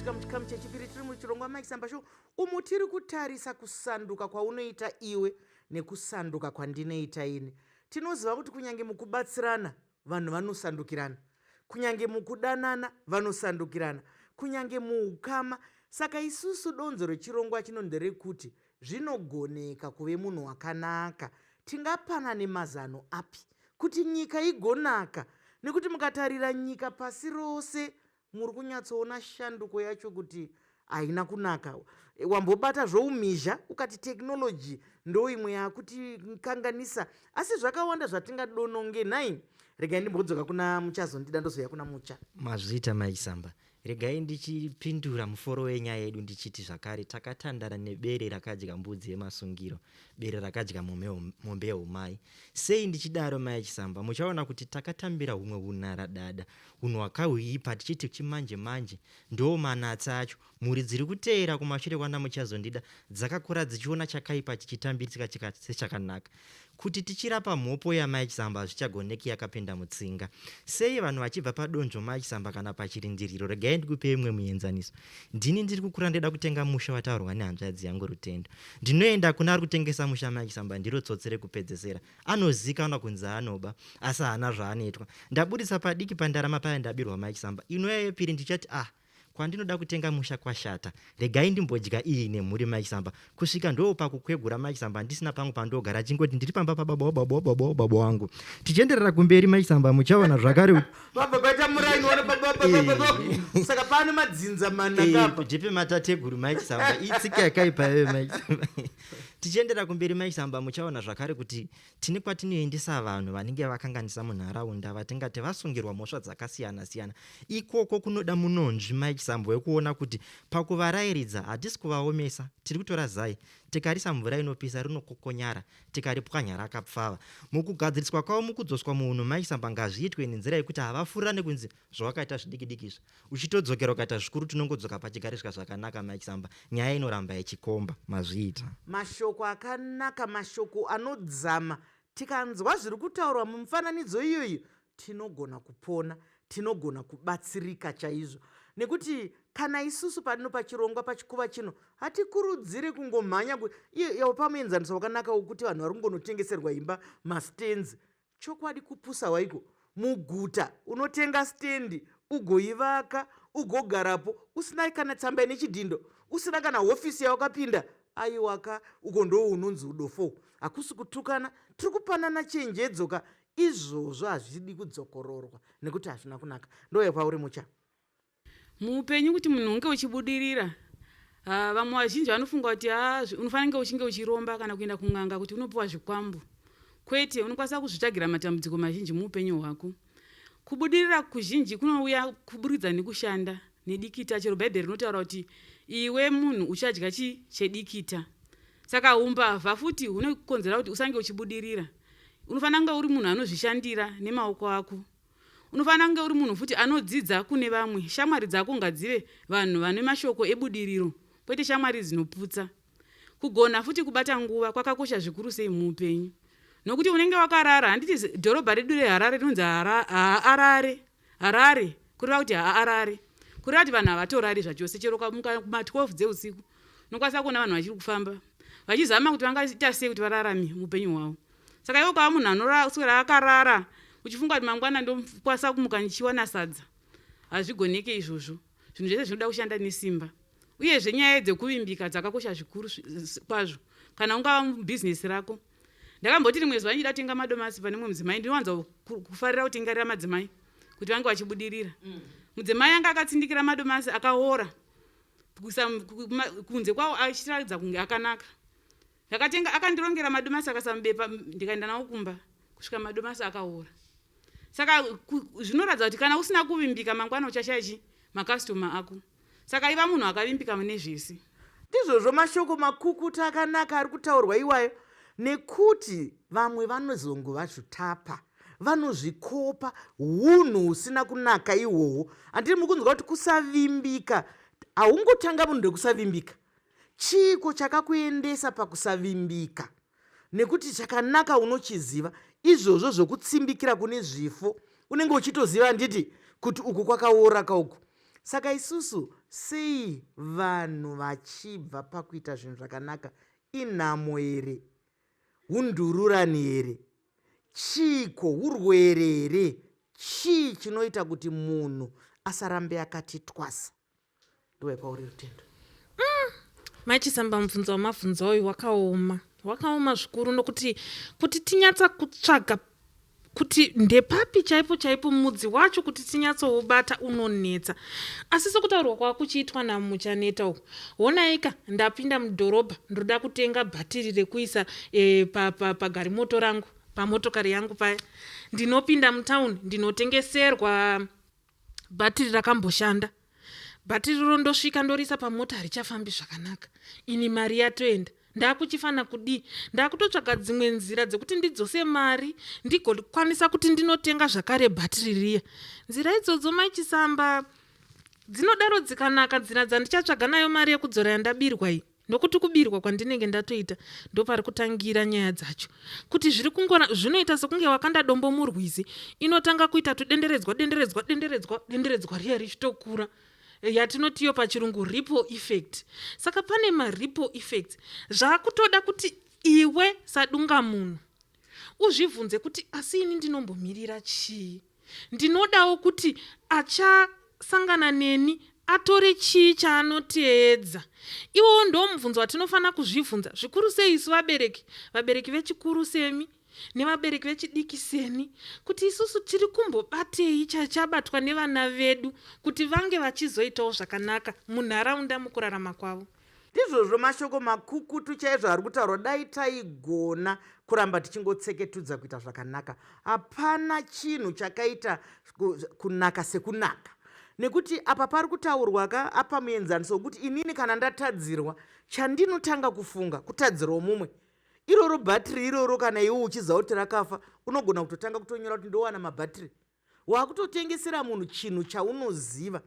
Tasvika muchikamu chechipiri tiri muchirongwa Mike Samba Show umo tiri kutarisa kusanduka kwaunoita iwe nekusanduka kwandinoita ini. Tinoziva kuti kunyange mukubatsirana vanhu vanosandukirana, kunyange mukudanana vanosandukirana, kunyange muukama. Saka isusu donzo rechirongwa chino nderekuti zvinogoneka kuve munhu wakanaka. Tingapanane mazano api kuti nyika igonaka? Nekuti mukatarira nyika pasi rose muri kunyatsoona shanduko yacho kuti haina kunaka. Wambobata zvoumhizha ukati technology ndo imwe yakutikanganisa, asi zvakawanda zvatingadononge nhai. Regai ndimbodzoka kuna Muchazondida ndozouya kuna Mucha. Mazviita Mai Chisamba. Regai ndichipindura muforo wenyaya yedu ndichiti zvakare takatandara nebere rakadya mbudzi yemasungiro, bere rakadya mombe yeumai. Sei ndichidaro Mai Chisamba? Muchaona kuti takatambira humwe hunharadada, hunhu hwakauipa tichiti chimanje manje ndoo manatsi acho. Mhuri dziri kuteera kumashure kwana Muchazondida dzakakura dzichiona chakaipa chichitambirisika sechakanaka. Kuti tichirapa mhopo yamai Chisamba hazvichagoneki yakapinda mutsinga. Sei vanhu vachibva padonzvo mai Chisamba kana pachirindiriro? Regai ndikupei umwe muenzaniso. Ndini ndiri kukura ndoda kutenga musha wataurwa nehanzvadzi yangu Rutendo. Ndinoenda kuna ari kutengesa musha mai Chisamba ndiro tsotsi rekupedzesera. Anozikanwa kunzi anoba asi haana zvaanoitwa. Ndaburitsa padiki pandarama paya ndabirwa mai Chisamba. Inouya yepiri ndichati ah Kwandinoda kutenga musha kwashata. Regai ndimbodya iyi nemhuri Mai Chisamba. Kusvika ndopakukwegura Mai Chisamba ndisina pangu pandogara achingoti ndiri pamba pababa wababa wababa wababa wangu. Tichienderera kumberi Mai Chisamba muchaona zvakare kuti Vabva paita muraini wana baba baba baba. Saka pane madzinza mana kapa. Ndipe matateguru Mai Chisamba. Itsika yakaipa iyoyo Mai Chisamba. Tichienderera kumberi Mai Chisamba muchaona zvakare kuti Tine kwatinoendesa vanhu vanenge vakanganisa munharaunda vatingati vasungirwa mhosva dzakasiyana-siyana. Ikoko kunoda munonzvi Mai Chisambo wekuona kuti pakuvarairidza hatisi kuvaomesa, tiri kutora zai tikarisa mvura inopisa rinokokonyara tikaripwanya rakapfava. Mukugadziriswa kwavo mukudzoswa muhunhu Mai Chisamba ngazviitwe nenzira yekuti havafurirane kunzi zvawakaita zvidiki-diki izvi uchitodzokera ukaita zvikuru tinongodzoka pachigariswa zvakanaka Mai Chisamba nyaya inoramba ichikomba. Mazviita. Mashoko akanaka, mashoko anodzama. Tikanzwa zviri kutaurwa mumufananidzo iyoyi tinogona kupona, tinogona kubatsirika chaizvo. Nekuti kana isusu pano pachirongwa pachikuva chino hatikurudzire kungomhanya iye pamuenzaniso wakanaka wokuti vanhu vari kungonotengeserwa imba mastands. Chokwadi kupusa waiko muguta unotenga stand ugoivaka ugogarapo usina kana tsamba ine chidhindo usina kana hofisi yawakapinda aiwaka uko ndo unonzi udofo hakusi kutukana tiri kupanana chenjedzo ka izvozvo hazvidi kudzokororwa nekuti hazvina kunaka ndouya kwauri mucha Muupenyu kuti munhu unge uchibudirira ah, vamwe vazhinji vanofunga kuti ah, unofanira kunge uchinge uchiromba kana kuenda kun'anga kuti unopiwa zvikwambo. Kwete, unokwanisa kuzvitsvagira matambudziko mazhinji muupenyu hwako. Kubudirira kuzhinji kunouya kuburikidza nekushanda nedikita. Chero Bhaibheri rinotaura kuti iwe munhu uchadya chi chedikita. Saka umbavha futi hunokonzera kuti usange uchibudirira. Unofanira kunge uri munhu anozvishandira nemaoko ako. Unofanira kunge uri munhu futi anodzidza kune vamwe. Shamwari dzako ngadzive vanhu vane mashoko ebudiriro kwete shamwari dzinoputsa. Kugona futi kubata nguva kwakakosha zvikuru sei muupenyu nokuti unenge wakarara handiti dhorobha redu reHarare rinonzi Harare, Harare kureva kuti haarare kureva kuti vanhu havatorari zvachose chero ukamuka kuma 12 dzeusiku unokwanisa kuona vanhu vachiri kufamba vachizama kuti vangaita sei kuti vararame muupenyu hwavo. Saka iwe ukava munhu anoswera akarara uchifunga kuti mangwana ndokwanisa kumuka ndichiwana sadza, hazvigoneke izvozvo. Zvinhu zvese zvinoda kushanda nesimba. Uyezve nyaya dzekuvimbika dzakakosha zvikuru kwazvo kana ungava mubhizinesi rako. Ndakamboti rimwe zuva ndichida kutenga madomasi pane mumwe mudzimai, ndinowanza kufarira kutengarira madzimai kuti vange vachibudirira. Mudzimai anga akatsindikira madomasi akaora kunze kwawo achiratidza kunge akanaka. Ndakatenga akandirongera madomasi akasa mubepa ndikaenda nawo kumba kusvika madomasi akaora. Saka zvinoratidza kuti kana usina kuvimbika mangwana uchashaya chi makastoma ako. Saka iva munhu akavimbika mune zvese. Ndizvozvo mashoko makukutu akanaka ari kutaurwa iwayo nekuti vamwe vanozongova zvitapa vanozvikopa hunhu husina kunaka ihwohwo handiri muri kunzwa kuti kusavimbika haungotanga munhu nekusavimbika Chiiko chakakuendesa pakusavimbika? Nekuti chakanaka unochiziva, izvozvo zvokutsimbikira kune zvifo unenge uchitoziva handiti kuti uku kwakaora ka uku. Saka isusu Sei vanhu vachibva pakuita zvinhu zvakanaka? Inhamo here? Hundururani here? Chiiko? Hurwere here? Chii chinoita kuti munhu asarambe akati twasa? Ndiwe kwauri Rutendo. Mai Chisamba, mubvunzo wamabvunza uyu wakaoma, wakaoma zvikuru, nokuti kuti tinyatsa kutsvaga kuti ndepapi chaipo chaipo mudzi wacho kuti tinyatsoubata unonetsa. Asi sokutaurwa kwakuchiitwa naMuchaneta uku, honaika ndapinda mudhorobha, ndoda kutenga bhatiri rekuisa pagarimoto rangu, pamotokari yangu paya. Ndinopinda mutauni, ndinotengeserwa bhatiri rakamboshanda. Bhatiri ro ndosvika ndoriisa pamota, harichafambi zvakanaka. Ini mari yatoenda, ndakuchifana kudii? Ndakutotsvaga dzimwe nzira dzekuti ndidzose mari, ndigokwanisa kuti ndinotenga zvakare bhatiri riya. Nzira idzodzo, Mai Chisamba, dzinodaro dzikanaka, nzira dzandichatsvaga nayo mari yekudzora yandabirwa iyi, nokuti kubirwa kwandinenge ndatoita ndopari kutangira nyaya dzacho, kuti zviri kungona zvinoita sekunge wakanda dombo murwizi, inotanga kuita tudenderedzwa denderedzwa denderedzwa denderedzwa riya richitokura, yatinotiyo pachirungu ripple effect. Saka pane maripple effects. Zvakutoda kuti iwe sadungamunhu uzvibvunze kuti, asi ini ndinombomirira chii? Ndinodawo kuti achasangana neni atore chii chaanoteedza? Iwowo ndo mubvunzo watinofanira kuzvibvunza, zvikuru sei isu vabereki, vabereki vechikuru semi nevabereki vechidiki seni, kuti isusu tiri kumbobatei chachabatwa nevana vedu kuti vange vachizoitawo zvakanaka munharaunda mukurarama kwavo. Ndizvozvo, mashoko makukutu chaizvo ari kutaurwa. Dai taigona kuramba tichingotseketudza kuita zvakanaka. Hapana chinhu chakaita kunaka sekunaka, nekuti apa pari kutaurwa ka apa muenzaniso wekuti inini kana ndatadzirwa, chandinotanga kufunga kutadzirawo mumwe. Iroro bhatiri iroro, kana iwe uchiziva kuti rakafa, unogona kutotanga kutonyora kuti ndowana mabhatiri, wakutotengesera munhu chinhu chaunoziva.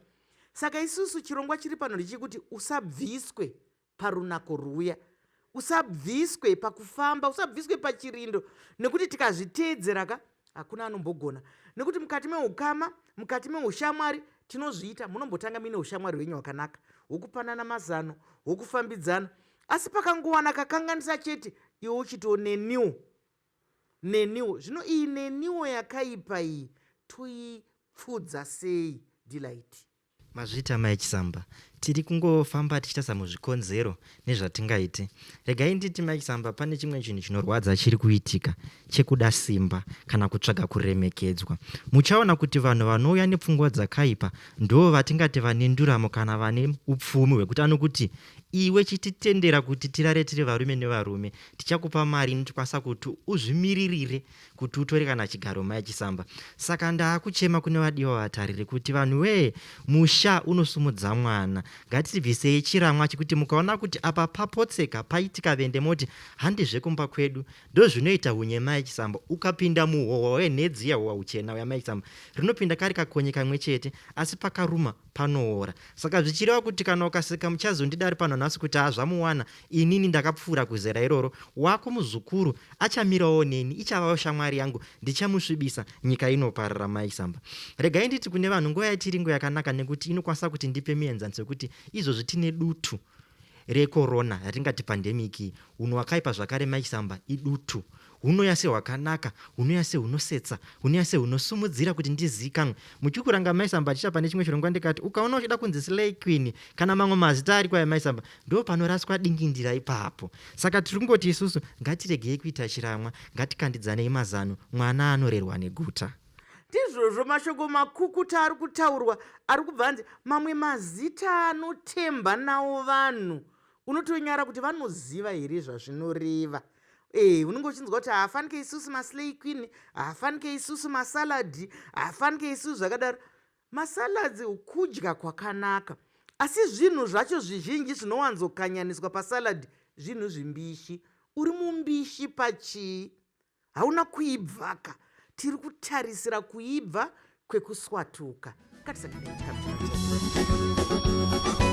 Saka isusu chirongwa chiri pano ndechekuti usabviswe parunako rwuya, usabviswe pakufamba, usabviswe pachirindo, nekuti tikazviteedzera ka hakuna anombogona. Nekuti mukati meukama, mukati meushamwari tinozviita, munombotanga muine ushamwari hwenyu hwakanaka, hwokupanana mazano, hwokufambidzana, asi pakangowana kakanganisa chete, iwe uchitiwo neniwo, neniwo. Zvino iyi neniwo yakaipa iyi toipfudza sei, Delight? Mazvita, Mai Chisamba. Tiri kungofamba tichitarisa muzvikonzero nezvatingaite. Regai nditi, Mai Chisamba, pane chimwe chinhu chinorwadza chiri kuitika chekuda simba kana kutsvaga kuremekedzwa. Muchaona kuti vanhu vanouya nepfungwa dzakaipa ndo vatingati vane nduramo kana vane upfumi hwekuti anokuti, iwe chititendera kuti tirare tiri varume nevarume, tichakupa mari inotokwanisa kuti uzvimiririre kuti utore kana chigaro. Mai Chisamba, saka ndaakuchema kune vadiwa vatariri kuti vanhu wee, musha unosumudza mwana. Ngatibvisei chiramwa chekuti mukaona kuti apa papotseka, paitika vende, moti handi zvekumba kwedu. Ndozvinoita hunye, Mai Chisamba. Ukapinda muhohwa hwenhedzi yehohwa huchena uya, Mai Chisamba, rinopinda kari kakonye kamwe chete, asi pakaruma panoora. Saka zvichireva kuti kana ukaseka muchazondidari pano nhasi kuti hazvamuwana, inini ndakapfuura kuzera iroro, wako muzukuru achamirawo neni, ichavawo shamwari yangu, ndichamusvibisa, nyika inoparara. Mai Chisamba, regai nditi kune vanhu, nguva yatiri nguva yakanaka, nekuti inokwanisa kuti ndipe mienzaniso yekuti izvozvi tine dutu rekorona yatingati pandemic iyi. Hunhu hwakaipa zvakare, Mai Chisamba, idutu. Hunouya sehwakanaka, hunouya sehunosetsa, hunouya sehunosumudzira kuti ndizikanwe. Muchikuranga, Mai Samba, achiita pane chimwe chirongwa ndikati ukaona uchida kunzi Slay Queen kana mamwe mazita ariko aya, Mai Samba, ndo panoraswa dingindira ipapo. Saka tiri kungoti isusu ngatiregei kuita chiramwa, ngatikandidzanei mazano, mwana anorerwa neguta. Ndizvozvo, mashoko makukuta ari kutaurwa, ari kubva anzi mamwe mazita anotemba nawo vanhu, unotonyara kuti vanoziva here zvazvinoreva. Unenge uchinzwa kuti haafanike isusu maslay queen, haafanike isusu masaladi, haafanike isusu zvakadaro. Masalads kudya kwakanaka, asi zvinhu zvacho zvizhinji zvinowanzokanyaniswa pasalad zvinhu zvimbishi. Uri mumbishi pachii? Hauna kuibvaka. Tiri kutarisira kuibva kwekuswatuka. Ngatisanganei chikamu chinotevera.